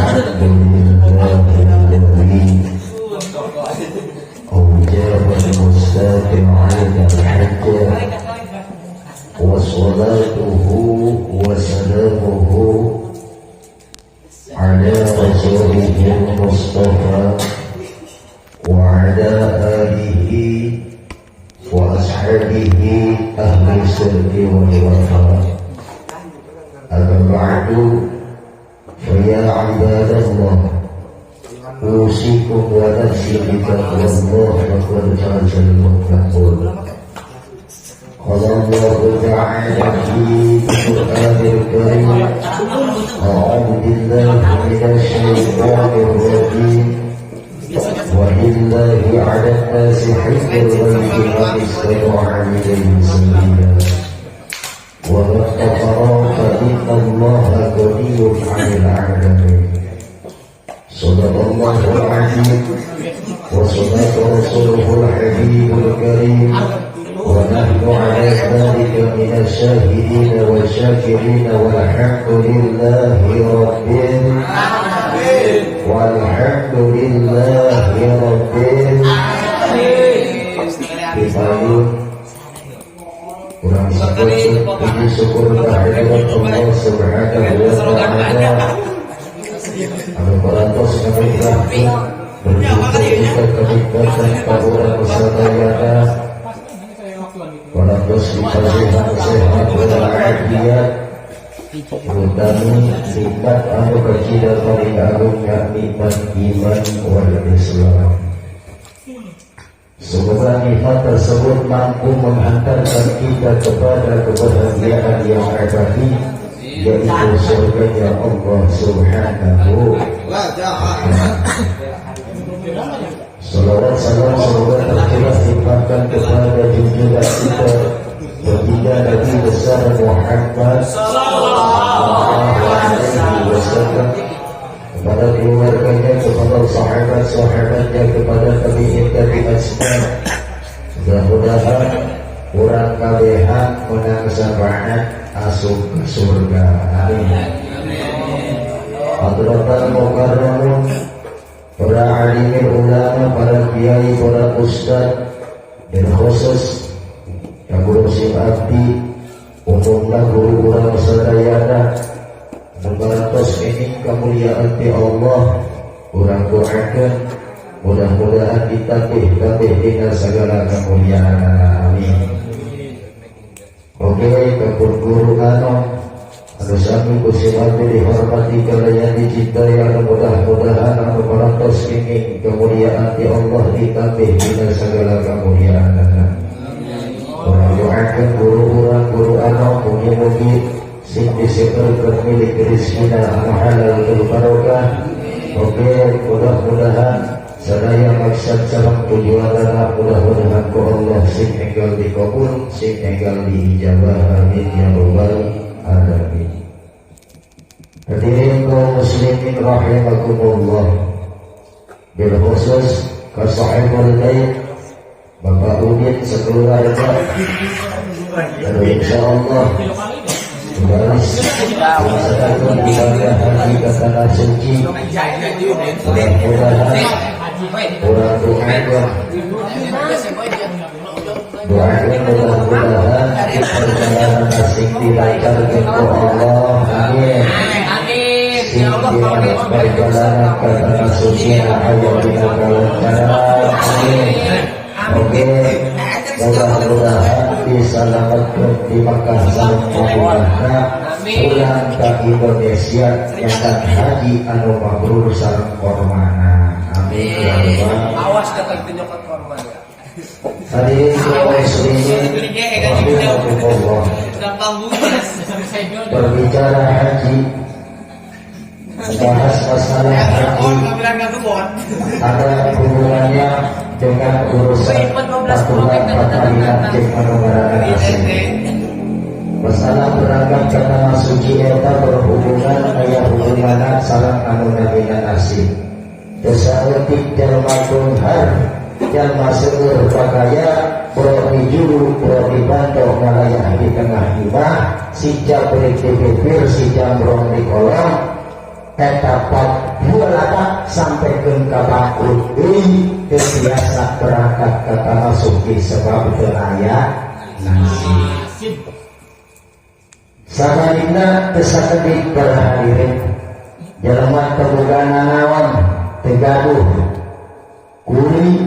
الحمد لله الذي أوجب المستطيعين الحج، وصلاته وسلامه على رسوله المصطفى وعلى آله وأصحابه أهل الصدق والوفاء. أما بعد، فيا عباد الله، أوصيكم ونفسي بتقوى الله، فقد فاز المتقون. قال الله تعالى في القرآن الكريم: أعوذ بالله من الشيطان الرجيم، ولله على الناس حج البيت من استطاع إليه سبيلا، ومن كفر فإن الله غني عن العالمين. صدق الله العظيم وصدق رسوله الحبيب الكريم، ونحن على ذلك من الشاهدين والشاكرين، والحمد لله رب والحمد لله رب. Dipayun urang sebut puji syukur kehadirat Allah Subhanahu wa Ta'ala anu parantos nganugrahkeun bersyukur kita kenikmatan ka urang sadayana, parantos dipasihan sehat wal afiat, utami nikmat anu kacida paling agung, nikmat iman wal Islam. Semoga nikmat tersebut mampu menghantarkan kita kepada kebahagiaan yang abadi, yaitu surganya Allah Subhanahu wa Ta'ala. Salawat salam semoga tercurah limpahkan kepada junjungan kita, baginda Nabi besar Muhammad sallallahu alaihi wasallam, kepada keluarganya, kepada sahabat-sahabatnya, kepada tabi'in tabi'in semua. Mudah-mudahan urang kabehan menang syafaat asup ke surga. Amin. Hadratal mukarramun, para alimin ulama, para kiai, para ustad, dan khusus yang guru sim abdi, umumna guru urang sadayana, parantos ini kemuliaan ti Allah, urang doakan mudah-mudahan ditambih-tambih dina segala kemuliaan. Amin. Oke, kepun guru anu anu sami ku sim abdi dihormati kalian dicintai, anu mudah-mudahan anu parantos ini kemuliaan ti Allah ditambih dina segala kemuliaan. Urang doakan guru urang, guru anu mugi-mugi sing disebutkan milik rezekina anu halal tul barokah. Oke, mudah-mudahan sadaya maksud sareng tujuanana mudah-mudahan ku Allah sing enggal dikabul, sing enggal diijabah. Amin ya rabbal alamin. Hadirin kaum muslimin rahimakumullah, bil khusus ka sahibul bait Bapak Udin sekeluarga dan insyaallah baris melaksanakan ibadah haji ke tanah suci. Mudah-mudahan urang doakan, doakan mudah-mudahan di perjalanan asing dilancarkan ku Allah. Amin. Amin. Sing Ya Allah, dina perjalanan ke tanah suci aya dina kelancaran. Amin. Oke, mudah-mudahan diselamatkan di Makkah sareng Madinah, pulang ke Indonesia nyaeta haji anu mabrur sareng kormana. Amin ya rabbal. Awas datang nyokot korban ya. Hadirin kaum muslimin rahimakumullah. Gampang bungkus. Berbicara haji, membahas masalah haji, ada hubungannya dengan urusan aturan perkawinan jeung anu ngaranna asing. Masalah berangkat ke tanah suci eta berhubungan, aya hubunganna sareng anu namina nasib. Teu saeutik jalma beunghar, jalma seueur pakaya, boro di juru, boro dibanto ngalayah di tengah imah, si jabrik di bibir, si jambrong di kolong. Eta dua lapak sampai ke bangkrut deui, teu biasa berangkat ke tanah suci sebab teu aya nasib. Sabarina teu sakedik, para hadirin, jelema teu boga nanaon, teu gaduh kuli,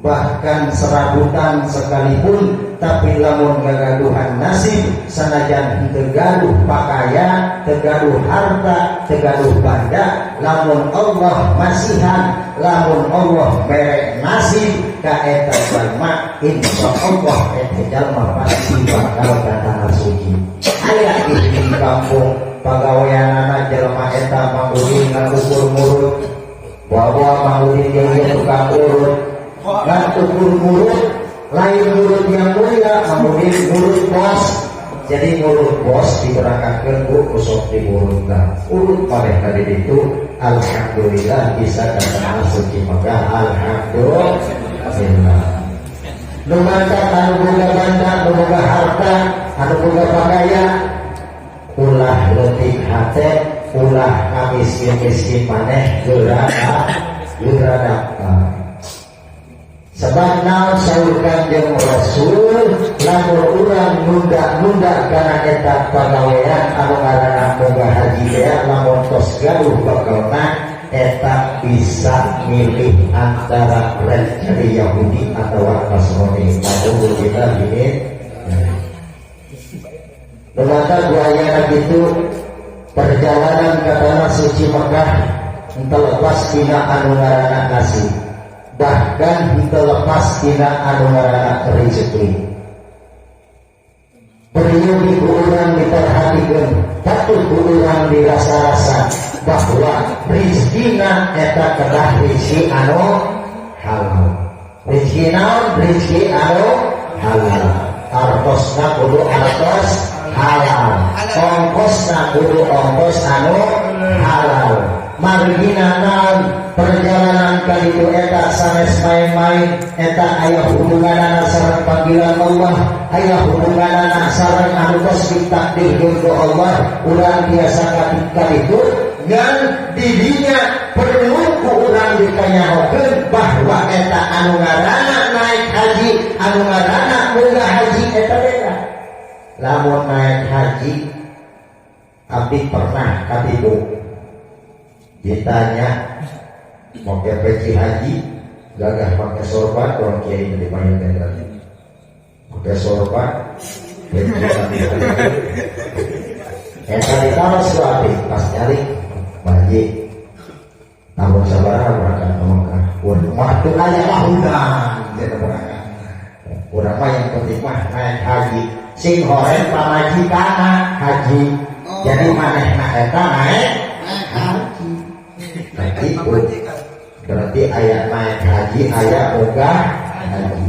bahkan serabutan sekalipun, tapi lamun gagaduhan nasib, sanajan teu gaduh pakaian, teu gaduh harta, teu gaduh banda, lamun Allah masihan, lamun Allah mere nasib ka eta jalma, insya Allah eta jalma pasti bakal ka tanah suci. Aya di kampung pagaweanana jelema eta Mang Udin ngan ukur murut, bawa Mang Udin ge tukang urut, ngan ukur murut, lain murut yang mulia, Mang Udin murut bos. Jadi murut bos diberangkatkan, bu, usok di murut lah urut pada tadi itu, alhamdulillah bisa ke tanah suci Mekah. Alhamdulillah. Nu mantap, anu boga banda, anu boga harta, anu boga pakaian, ulah leutik hate, ulah ngamiskin-miskin maneh geura geura daftar. Sebab naon? Saur Kanjeng Rasul, lamun urang nunda-nunda kana eta pagawean anu ngaranna boga haji teh, lamun tos gaduh bekelna eta bisa milih antara rek jadi Yahudi atau Nasrani. Alhamdulillah ini. Ternyata buaya gitu perjalanan ke tanah suci Mekah lepas tina anu ngaranna nasib, bahkan henteu lepas tina anu ngaranna rezeki. Perlu ku urang diperhatikan, patut ku urang dirasa-rasa bahwa rizkina eta kedah rizki anu halal. Rizki naon? Rizki anu halal. Artosna kudu artos halal, ongkosna kudu ongkos anu halal. Margina naon? Perjalanan kali itu eta sanes main-main. Eta aya hubunganana sareng panggilan Allah, aya hubunganana sareng anu tos ditakdirkeun ku Allah. Urang biasa ka itu ngan didinya perlu ku urang dikanyahokeun bahwa eta anu ngaranna naik haji, anu ngaranna munggah haji eta beda. Lamun naik haji, abdi pernah katipu, ditanya mau ke peci haji, gagah pakai sorban, orang kiai di main tadi pakai sorban, peci haji eta ditaros ku abdi pas nyari haji, tahun sabaraha berangkat ke Mekah? Waktu aya tahunan jadi berangkat. Urang mah yang penting mah naik haji, sing horeng pamajikanna haji, jadi manehna eta naik haji. Nah, itu berarti aya naik haji, aya munggah haji.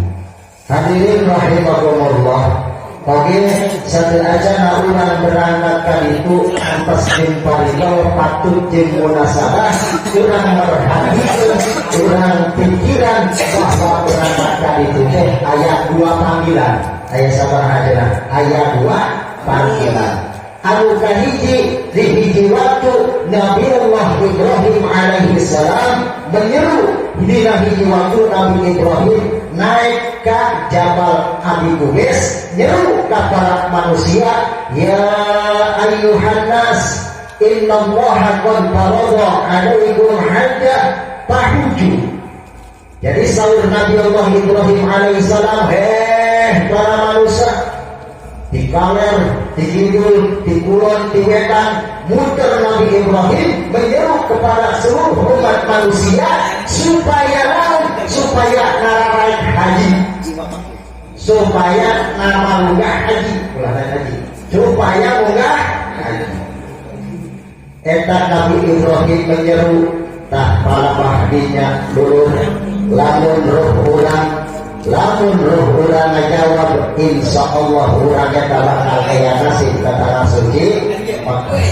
Hadirin rahimakumullah. Oke, satu aja urang berangkat kan itu atas jeung paridol, patut jeung munasabah urang merhatikan, urang pikiran bahwa berangkat kan itu teh aya dua panggilan. Aya sabaraha aja? Aya dua panggilan. Anu kahiji, di hiji waktu Nabi Allah Ibrahim alaihi salam menyeru. Dina hiji waktu Nabi Ibrahim naik ke Jabal Abi Qubais, nyeru ke para manusia, "Ya ayyuhan nas, innallaha qad farada alaikum hajja fahujju." Jadi saur Nabi Allah Ibrahim alaihissalam, "Heh para manusia," di kaler, di kidul, di kulon, di wetan, muter Nabi Ibrahim menyeru kepada seluruh umat manusia supaya naon? Supaya naraik haji, supaya nama munggah haji, ulah naik haji, supaya munggah haji. Eta Nabi Ibrahim menyeru, tah palapah dinya dulur, lamun roh urang, lamun roh urang ngajawab, insya Allah urang eta bakal aya nasib ka tanah suci Makkah.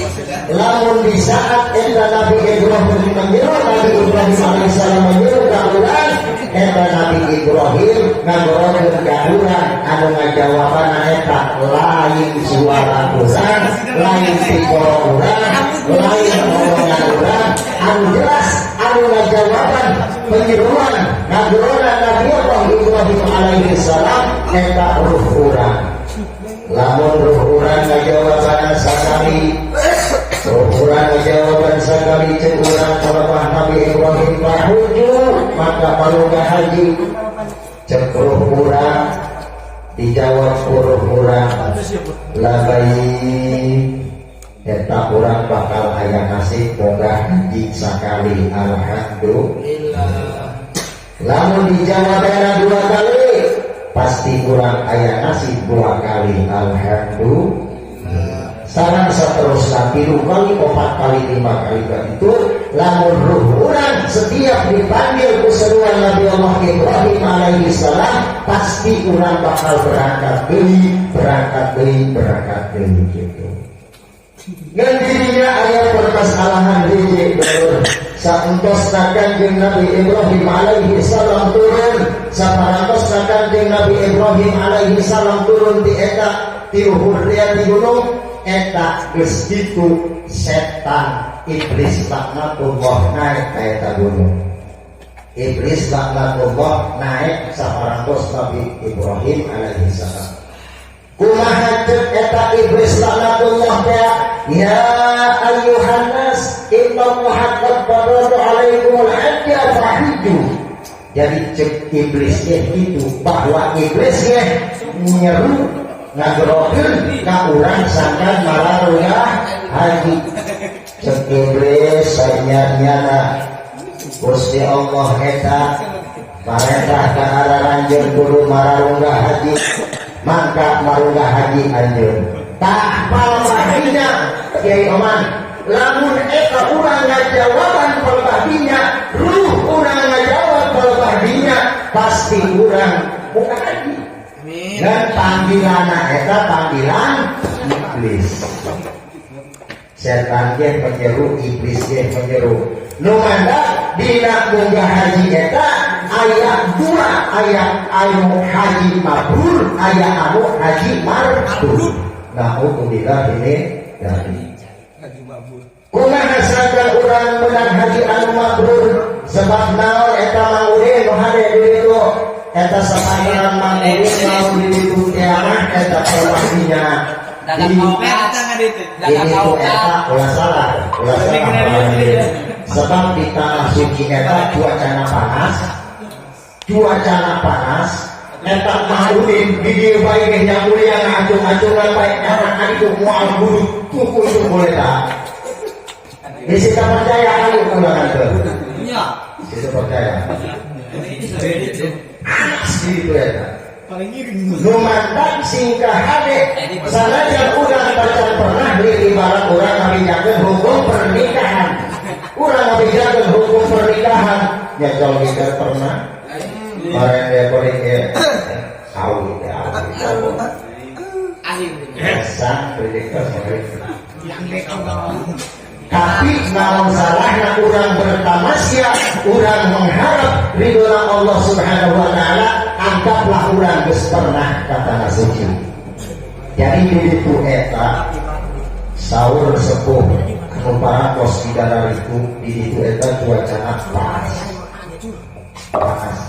Lamun di saat eta Nabi Ibrahim menyeru, Nabi Ibrahim alaihissalam menyeru ka urang, eta Nabi Ibrahim ngagorokeun ka urang, anu ngajawabana eta lain suara urang, lain pikoro urang, lain omongan. Anu jelas anu ngajawaban penyeruan ngagerona Nabi Allah Ibrahim alaihi salam eta ruh urang. Lamun ruh urang ngajawaban sakali, ruh urang ngajawaban sakali, cek urang palebah Nabi Ibrahim pahuju, maka marunggah haji. Cek ruh urang, dijawab ruh urang labbaik, eta urang bakal aya nasib munggah haji sakali, alhamdulillah. Lamun dijawab dua kali, pasti urang aya nasib dua kali, alhamdulillah. Sareng seterusnya, tilu kali, empat kali, lima kali begitu. Lamun ruh urang setiap dipanggil ku seruan Nabi Allah Ibrahim alaihi salam, pasti urang bakal berangkat deui, berangkat deui, berangkat deui gitu. Ngan dirinya aya permasalahan hiji, dulur. Saentosna Kanjeng Nabi Ibrahim alaihi salam turun, saparantosna Kanjeng Nabi Ibrahim alaihi salam turun di eta ti luhur dia di gunung eta, geus kitu setan iblis laknatullah naik ka eta gunung. Iblis laknatullah naik saparantos Nabi Ibrahim alaihi salam. Kumaha cek eta iblis laknatullah teh? "Ya ayyuhan nas, innallaha qad farada alaikumul hajja fahijju." Jadi cek iblis teh itu bahwa iblis teh nyeru ngagerokeun ka urang sangkan mararuyah haji. Cek iblis, sanyanya Gusti Allah eta marentah ka aranjeun kudu mararunggah haji, mangka marunggah haji anjeun. Tah, palebahnya Kiai Oman, lamun eta urang ngajawaban palebahnya, ruh urang ngajawab palebahnya, pasti urang munggah haji. Amin. Dan panggilan eta panggilan iblis, setan ge penyeru, iblis ge penyeru. Nu mandak dina munggah haji eta aya dua, aya anu haji mabrur, aya anu haji mardud. Naudzubillah ini dari Haji mabur. Kumaha sangkan urang menang haji anu mabrur? Sebab naon eta, Mang Udin? Nu hade di ditu eta sapantaran Mang Udin mau di ditu kiamah eta perwakinya Dagang di kaukat. Dagang ini tuh kaukat. Eta ulah salah, ulah salah, sebab di tanah suci eta cuacana panas, cuacana panas eta. Mang Udin di dieu bae ge mulia ngacung-acungan bae, anak itu moal buduk tuku itu boleh tak bisa percaya, ayo ulangan tuh. Iya. Bisa percaya panas gitu eta. Paling ngiring. Nu mantak singkah hade sanajan urang tacan pernah di ibarat urang ngabijakeun hukum pernikahan, urang ngabijakeun hukum pernikahan ya, kalau kita pernah bareng dia paling ya awi ya awi. Akhir. Sang tapi naon salahnya urang bertamasya, urang mengharap ridho Allah Subhanahu wa taala, anggaplah urang geus pernah ka tanah suci. Jadi di ditu eta saur sepuh anu parantos di daerah itu, di ditu eta cuacana panas. Panas.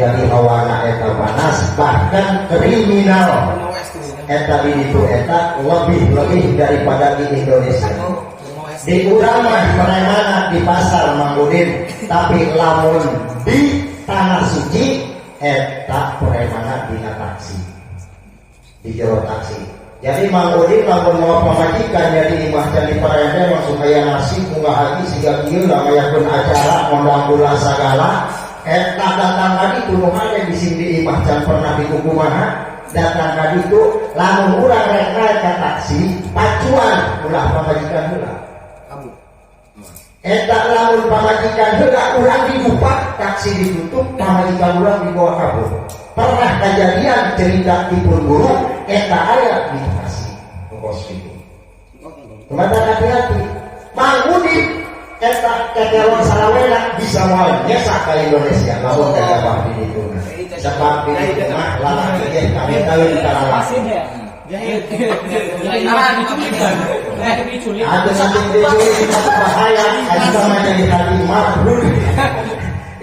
Jadi hawana eta panas, bahkan kriminal eta di ditu eta lebih-lebih daripada di Indonesia. Di urang mah premana di pasar, Mang Udin, tapi lamun di tanah suci eta premana dina taksi, di jero taksi. Jadi Mang Udin lamun mau pamajikan jadi imah jadi parente langsung aya nasi munggah haji siga kieu lah, ngayakeun acara ngondang kula sagala eta datang ka ditu. Nu hade di sini di imah can pernah dikukumaha datang ka ditu, lamun urang rek naik ka taksi pacuan ulah pamajikan heula. Eta lamun pamajikan heula urang dibupak, taksi ditutup, pamajikan urang dibawa kabur. Pernah kejadian, cerita dipun guru eta aya di Bekasi kos gitu. Kemana hati-hati Mang Udin, eta kekeron sarawena bisa moal nyesak ka Indonesia lamun gagabah di ditu. Sebab di ditu mah lalaki ge kami tahu ka lalaki. Diculik. Ada saking diculik bahaya, eta mah jadi haji mabrur.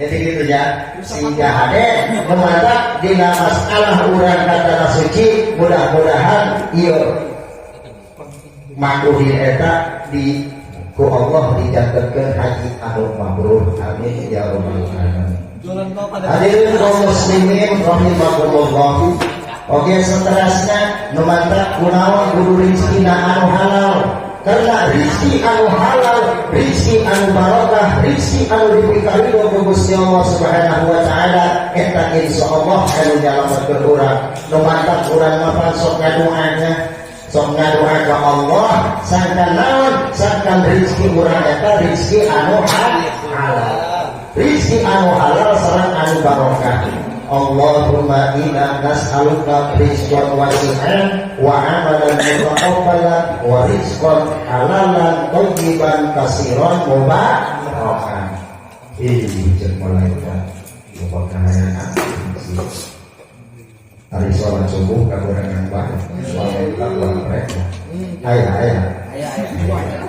Jadi gitu ya, sehingga hade mematak dina masalah urang ka tanah suci, mudah-mudahan ieu makruhin eta di ku Allah dicatatkeun haji anu mabrur. Amin ya rabbal alamin. Jualan kau pada Hadirin kaum muslimin rahimakumullah. Oke, seterusnya nu matak kunaon kudu rizkina anu halal. Karena rizki anu halal, rizki anu barokah, rizki anu dipikaridho ku Gusti Allah Subhanahu wa taala, eta insyaallah anu nyalametkeun urang. Nu matak urang mah sok ngadoana, sok ngadoa ka Allah, sangkan naon? Sangkan rizki urang eta rizki anu halal. Rizki anu halal sareng anu barokah. Allahumma inna nas'aluka rizqan wasi'an wa amalan mutaqabbalan wa rizqan halalan thayyiban kasiran mubarakan. Ih, cek malaikat. Lupa kahayang. Hari sholat subuh kakurangan bae. Malaikat buat mereka. Aya, aya. Aya, aya.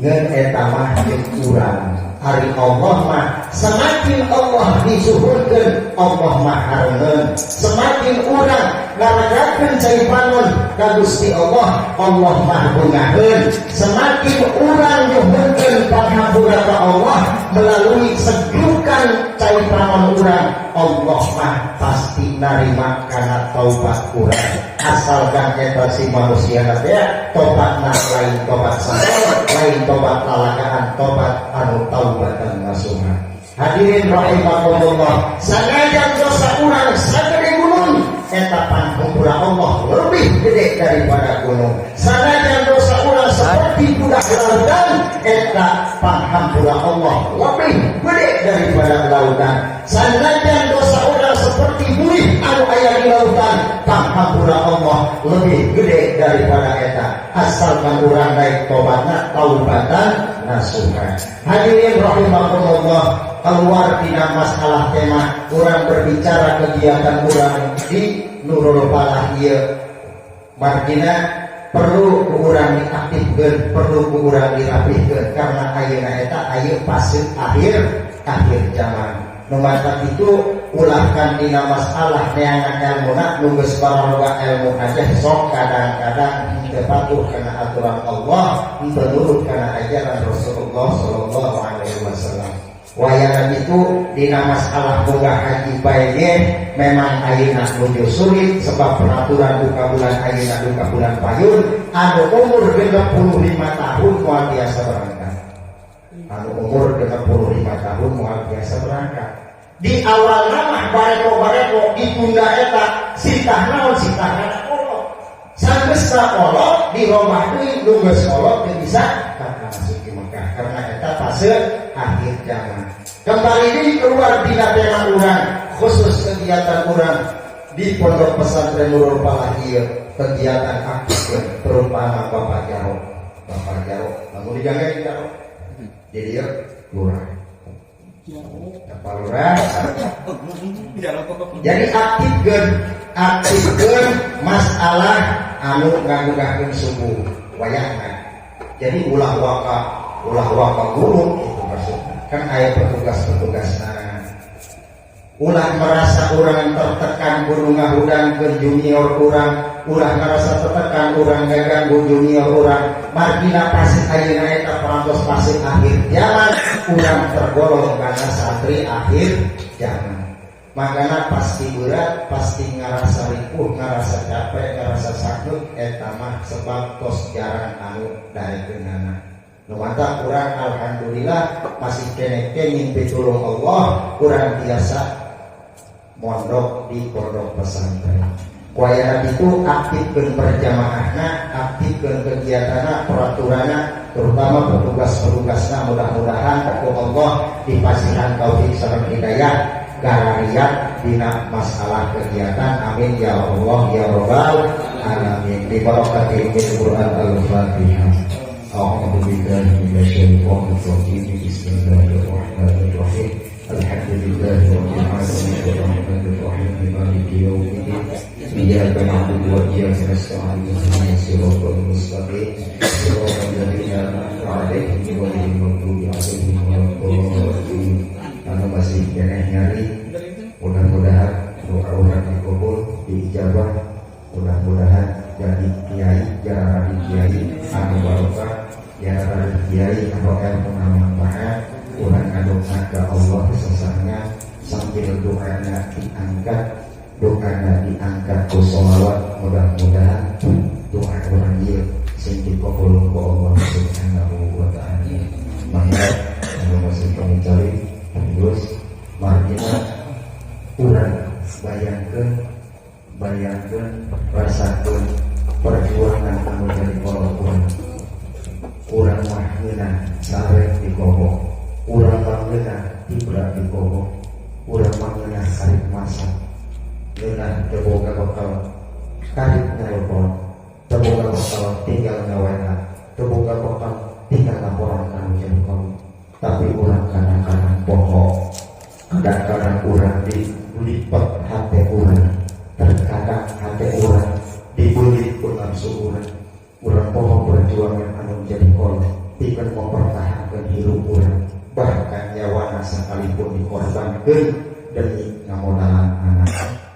Ngan eta mah jeung urang. Ari Allah mah semakin Allah disuhunkeun, Allah mah hareungeun. Semakin urang ngaregakeun cai panon ka Gusti Allah, Allah mah bungaheun. Semakin urang nyuhunkeun panghampura ka Allah melalui sedukan cai panon urang, Allah mah pasti narima kana taubat urang. Asalkan eta si manusia teh tobatna lain tobat sabar, lain tobat lalagaan, tobat anu taubatan nasuha. Hadirin rahimakumullah, sanajan dosa urang sagede gunung, eta panghampura Allah lebih gede daripada gunung. Sanajan dosa urang seperti budak lautan, eta panghampura Allah lebih gede daripada lautan. Sanajan dosa urang seperti buih anu aya di lautan, panghampura Allah lebih gede daripada eta. Asalkan urang naik tobatna taubatan nasuha. Hadirin rahimakumullah, keluar tina masalah tema urang berbicara kegiatan urang di Nurul Falah ieu, margina perlu ku urang diaktifkeun, perlu ku urang dirapihkeun karena ayeuna eta aya fase akhir akhir zaman. Nu matak itu ulahkan dina masalah neangan ilmuna, nu geus pararoga ilmu aja sok kadang-kadang henteu patuh kana aturan Allah, henteu nurut kana ajaran Rasulullah sallallahu alaihi wasallam. Wayana itu dina masalah boga haji bae ge memang ayeuna nuju sulit sebab peraturan buka bulan ayeuna buka bulan payun anu umur 65 tahun moal biasa berangkat. Anu umur 65 tahun moal biasa berangkat. Di awal nama bareko-bareko ditunda eta sitah naon, sitah kana kolot. Sanggeusna kolot dirobah deui, nu geus kolot teu bisa ka masuk di Mekah karena eta fase akhir zaman. Kembali ini keluar dina tema urang khusus kegiatan urang di Pondok Pesantren Nurul Falah ieu, kegiatan aktif terutama Bapak Jarot. Bapak Jarot, namun dijaga Jarot. Jadi ya lurah. Bapak lurah. Jadi aktifkeun masalah anu ngagugahkeun subuh wayahna. Jadi ulah waka gunung itu maksudnya. Kan aya petugas-petugasna. Ulah merasa urang tertekan kudu ngahudangkeun junior urang, ulah merasa tertekan urang ngaganggu junior urang. Margina pasti ayeuna eta parantos fase akhir zaman, urang tergolong karena santri akhir zaman. Makanya pasti berat, pasti ngerasa ripuh, ngerasa capek, ngerasa sakit, eta mah sebab tos jarang anu daekeunana. Nu matak urang alhamdulillah masih keneh kenging pitulung Allah, urang biasa mondok di pondok pesantren. Wayana itu aktifkeun berjamaahna, aktifkeun kegiatanna, peraturanna, terutama petugas-petugasna, mudah-mudahan ku Allah dipasihan taufik sareng hidayah garariat dina masalah kegiatan. Amin ya Allah ya Rabbal alamin. Bi barakati Quran. Al-Fatihah. A'udzu billahi minasyaitonir rajim. Bismillahirrahmanirrahim. Alhamdulillahi rabbil alamin, arrahmanir rahim, maliki yaumiddin. Iyyaka na'budu wa iyyaka nasta'in. Ihdinas siratal mustaqim. Siratal ladzina an'amta 'alaihim ghairil maghdubi 'alaihim waladdallin. Anu masih keneh nyari, mudah-mudahan doa urang dikabul, diijabah. Mudah-mudahan jadi kiai, jadi kiai anu barokah, jadi kiai anu ilmu manfaat. Urang ngadoa ke Allah sesangnya sambil doanya diangkat, doanya diangkat ku sholawat. Mudah-mudahan doa urang ieu sing dikabul ku Allah Subhanahu wa Ta'ala. Maka anu masih kami cari terus margina, urang bayangkeun, bayangkeun, rasakeun perjuangan anu jadi kolot urang. Urang mah ngeunah sare di kobong, urang mah ngeunah tibra di kobong, urang mah ngeunah karek masak, ngeunah teu boga bekal karek nelpon, teu boga bekal tinggal ngawena, teu boga bekal tinggal laporan anu jadi kolot. Tapi urang kadang-kadang poho, kadang-kadang urang dilipat hati urang, terkadang hati urang dibeli ku nafsu urang. Urang poho perjuangan anu jadi kolot pikeun mempertahankan hirup urang, bahkan nyawana sekalipun dikorbankan demi ngamodalan anak.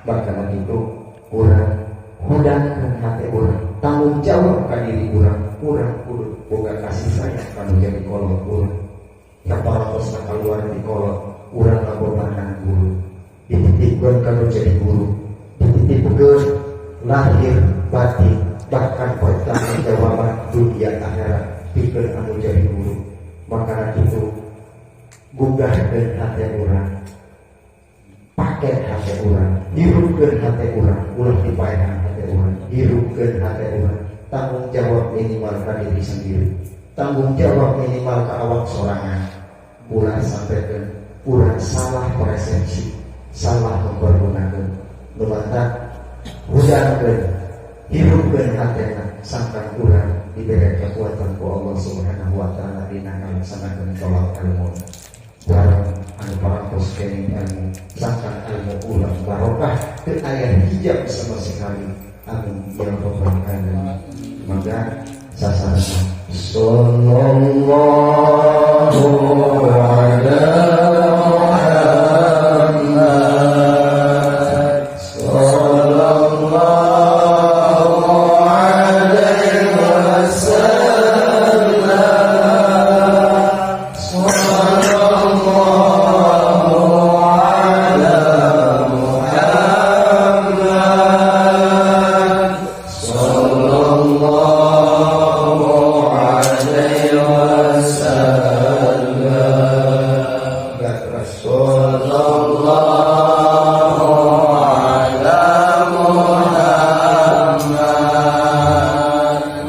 Bahkan itu urang hudangkeun hati urang, tanggung jawab ka diri urang. Urang kudu boga kasih sayang kanu jadi kolot urang. Kaparatosna keluar di kolot urang, ngabobanan guru, dititipkeun kanu jadi guru, dititipkeun lahir batin, bahkan pertanggungjawaban dunia akhirat pikeun anu jadi guru. Maka itu gugahkeun hati urang, pake hati urang, hirupkeun hati urang, ulah dipaehan hati urang. Hirupkeun hati urang, tanggung jawab minimal ka diri sendiri, tanggung jawab minimal ke awak sorangan. Ulah sampaikan urang salah persepsi, salah mempergunakan. Nu matak hudangkeun, hirupkeun hatena, sangkan urang diberi kekuatan ku Allah Subhanahu wa Ta'ala dina ngalaksanakeun tolak ilmu. Barang anu parantos kenging ilmu, sangkan ilmu urang barokah, teu aya hijab sama sekali. Amin ya rabbal alamin. Maka sasaran sallallahu ala Muhammad sallallahu alaihi wasallam, sallallahu ala Muhammad sallallahu alaihi wasallam, sallallahu ala Muhammad,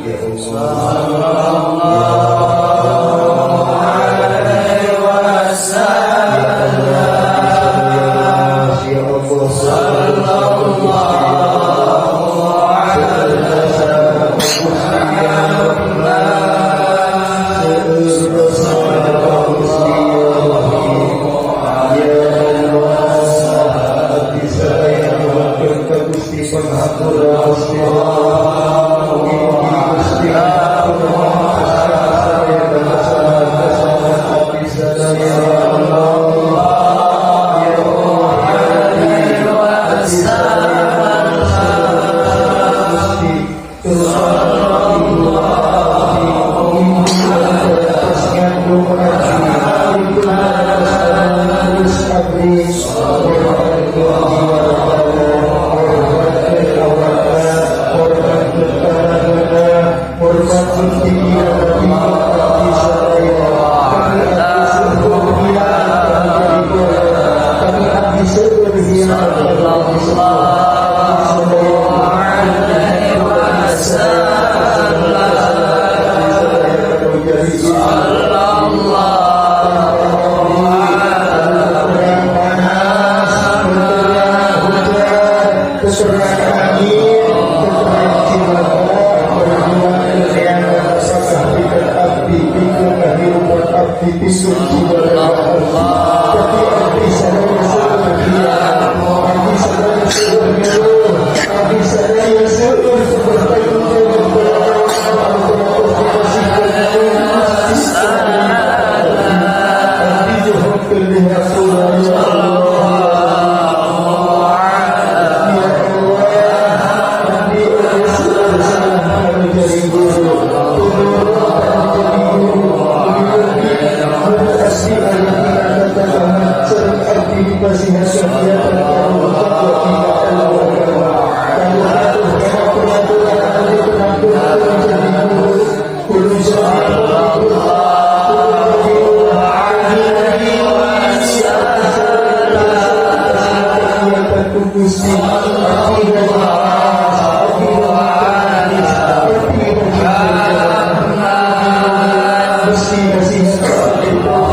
ya Allah, sallallahu alaihi wasallam, ya Allah, sallallahu ala Muhammad ya Allah, abdi sadaya nyuhunkeun ka Gusti panghampura. Gusti Allah, mugi-mugi Gusti sadaya kesalahan-kesalahan abdi sadaya. Ya Allah, ya Allah, ya Rabbi, abdi sadaya Gusti, terutama ibu abdi, mugi-mugi atas ngandung abdi, ibu atas terus abdi, korbankeun jiwa ragana, korbankeun awakna, korbankeun tanagana, korbankeun pikiran abdi sadaya. Kami abdi seueur hilang kami jadi korban, kami abdi seueur hilang kami jadi sepuh. Abdi sadaya abdi sadaya kami jadi ibu. Terang panas, terang hujan, terang angin, terang cilaka, berjuang dengan rasa pikeun abdi, pikeun kehidupan abdi, pikeun jiwa raga abdi. Tapi abdi sadaya seueur hilang, abdi sadaya seueur ngeluh, abdi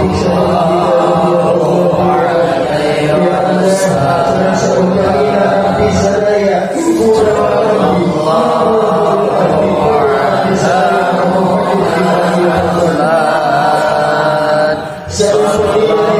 Ya Allah, saupamina abdi sadaya, ibu abdi, abdi, abdi sadaya, saupamina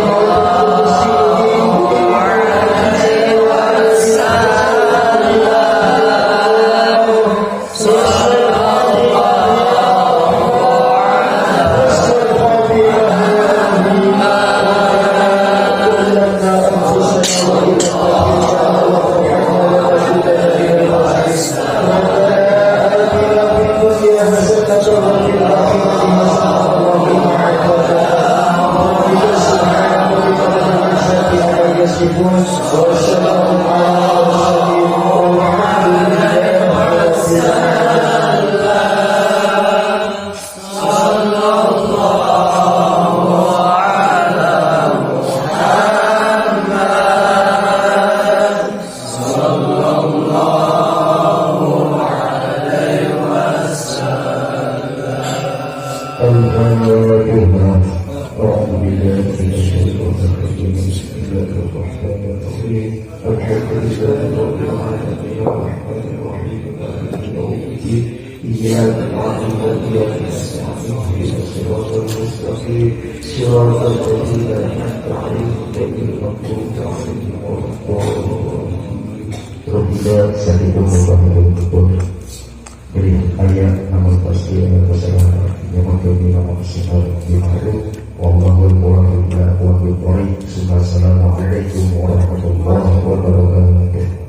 Assalamualaikum warahmatullahi wabarakatuh.